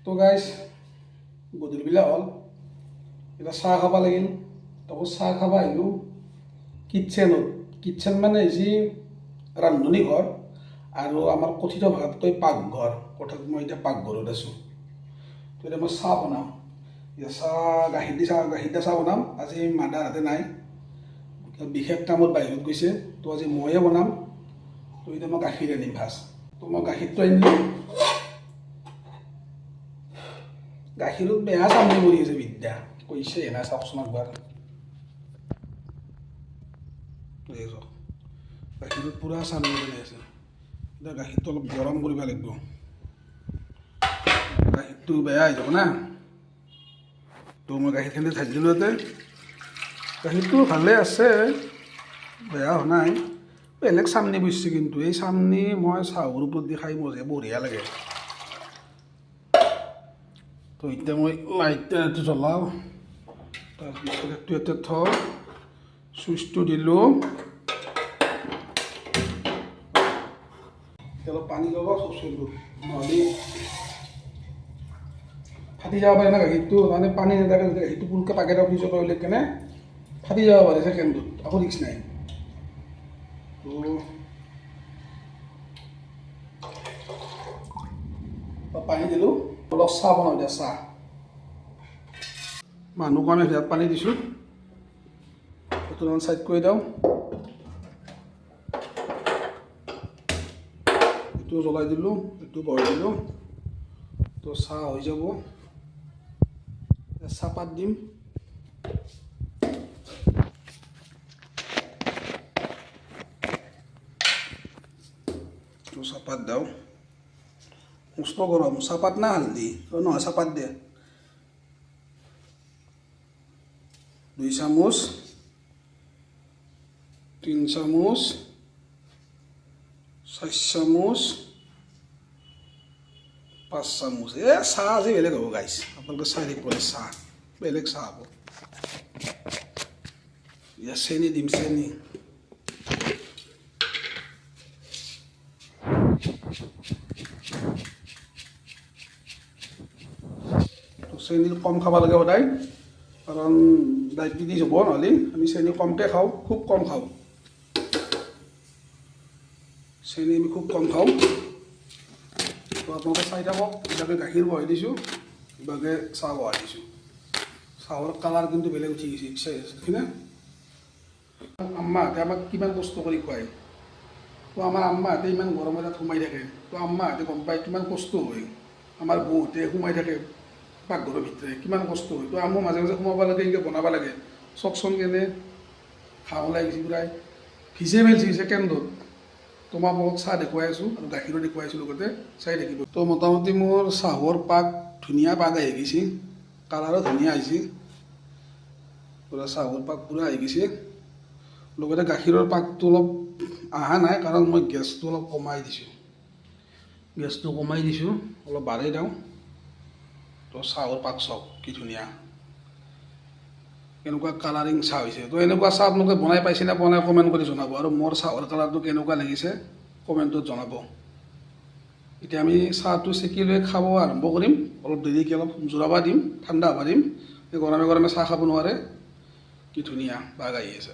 তো গাইজ গধূলিবেলা হ'ল, এতিয়া চাহ খাব লাগিল। তাকো চাহ খাব আহিলোঁ কিটচেনত। কিটচেন মানে হৈছে ৰান্ধনী ঘৰ আৰু আমাৰ কথিত ভাষাত কয় পাকঘৰ। অৰ্থাৎ মই এতিয়া পাকঘৰত আছোঁ। তো এতিয়া মই চাহ বনাম। এতিয়া চাহ গাখীৰ দি চাহ বনাম। আজি মাদাৰ হাতে নাই, বিশেষ কামত বাহিৰত গৈছে, তো আজি ময়ে বনাম। তো এতিয়া মই গাখীৰ আনিম ফাৰ্ষ্ট। তো মই গাখীৰটো আনিলোঁ। গাখীৰত বেয়া চামনি পৰি আছে, বিদ্যা কৈছে না, চাওকচোন একবাৰ। গাখীৰত পূৰা চামনি বনাই আছে। এতিয়া গাখীৰটো অলপ গৰম কৰিব লাগিব, গাখীৰটো বেয়া হৈ যাব না। তো মই গাখীৰখিনি ঢালি দিলোঁ ইয়াতে। গাখীৰটো ভালে আছে, বেয়া হোৱা নাই। বেলেগ চামনি বুজিছে, কিন্তু এই চামনি মই চাহৰ ওপৰত দি খাই মজা বঢ়িয়া লাগে। তো এতিয়া মই লাইটাৰটো জ্বলাওঁ, তাৰপিছত এইটো ইয়াতে থওঁ, চুইচটো দিলোঁ, অলপ পানী ল'ব চচপেনটোত, নহ'লে ফাটি যাব পাৰে না গাখীৰটো। মানে পানী নাথাকে যেতিয়া গাখীৰটো পুৰুকে পাকে দিয়ক ফ্ৰিজৰ পৰা উলিয়াই কেনে ফাটি যাব পাৰে ছেকেণ্ডটোত, একো ৰিস্ক নাই। তো পানী দিলোঁ, অলপ চাহ বনাওঁ এতিয়া। চাহ মানুহ কাৰণে ইয়াত পানী দিছোঁ, সেইটো অলপমান চাইড কৰি দিওঁ। এইটো জ্বলাই দিলোঁ, এইটো বহাই দিলোঁ, তো চাহ হৈ যাব। চাহপাত দিম। তো চাহপাত দিওঁ, মস্ত গৰম। চাহপাত না হালধি? নহয়, চাহপাত দে 2 চামুচ, 3 চামুচ, 4 চামুচ, 5 চামুচ। এ চাহ আজি বেলেগ হ'ব গাইছ, আপোনালোকে চাই থাকিব, চাহ বেলেগ চাহ হ'ব। এতিয়া চেনি দিম, চেনি। চেনি কম খাব লাগে সদায়, কাৰণ ডায়েবেটিছ হ'ব নহ'লে। আমি চেনি কমকৈ খাওঁ, খুব কম খাওঁ চেনি, আমি খুব কম খাওঁ। তো আপোনালোকে চাই থাকক। ইভাগে গাখীৰ বহাই দিছোঁ, ইভাগে চাহ বহাই দিছোঁ। চাহৰ কালাৰ কিন্তু বেলেগ উঠি গৈছে, দেখিনে? আম্মাহঁতে আমাক কিমান কষ্ট কৰি খুৱায়। তো আমাৰ আম্মাহঁতে ইমান গৰমত তাত সোমাই থাকে, তো আম্মাহঁতে গম পায় কিমান কষ্ট হয়। আমাৰ বৌহঁতে সোমাই থাকে পাকঘৰৰ ভিতৰে, কিমান কষ্ট হয়। তো আমিও মাজে মাজে সোমাব লাগে, এনেকৈ বনাব লাগে। চাওকচোন কেনে ঘাঁহ ওলাই গৈছে, পূৰাই ভিজে পেলছি ছেকেণ্ডত। তো মই আপোনালোকক চাহ দেখুৱাই আছোঁ আৰু গাখীৰো দেখুৱাই আছোঁ লগতে, চাই থাকিব। তো মোটামুটি মোৰ চাহৰ পাক ধুনীয়া পাক আহি গৈছে, কালাৰো ধুনীয়া আহিছে, পূৰা চাহৰ পাক পূৰা আহি গৈছে। লগতে গাখীৰৰ পাকটো অলপ অহা নাই, কাৰণ মই গেছটো অলপ কমাই দিছোঁ, গেছটো কমাই দিছোঁ, অলপ বাঢ়াই দিওঁ। তো চাহৰ পাক চাওক কি ধুনীয়া, কেনেকুৱা কালাৰিং চাহ হৈছে। তো এনেকুৱা চাহ আপোনালোকে বনাই পাইছেনে বনাই কমেণ্ট কৰি জনাব, আৰু মোৰ চাহৰ কালাৰটো কেনেকুৱা লাগিছে কমেণ্টত জনাব। এতিয়া আমি চাহটো চেকি লৈ খাব আৰম্ভ কৰিম। অলপ দেৰিকৈ অলপ জোৰাব দিম, ঠাণ্ডা হ'ব দিম। গৰমে গৰমে চাহ খাব নোৱাৰে। কি ধুনীয়া বাঘ আহি আছে।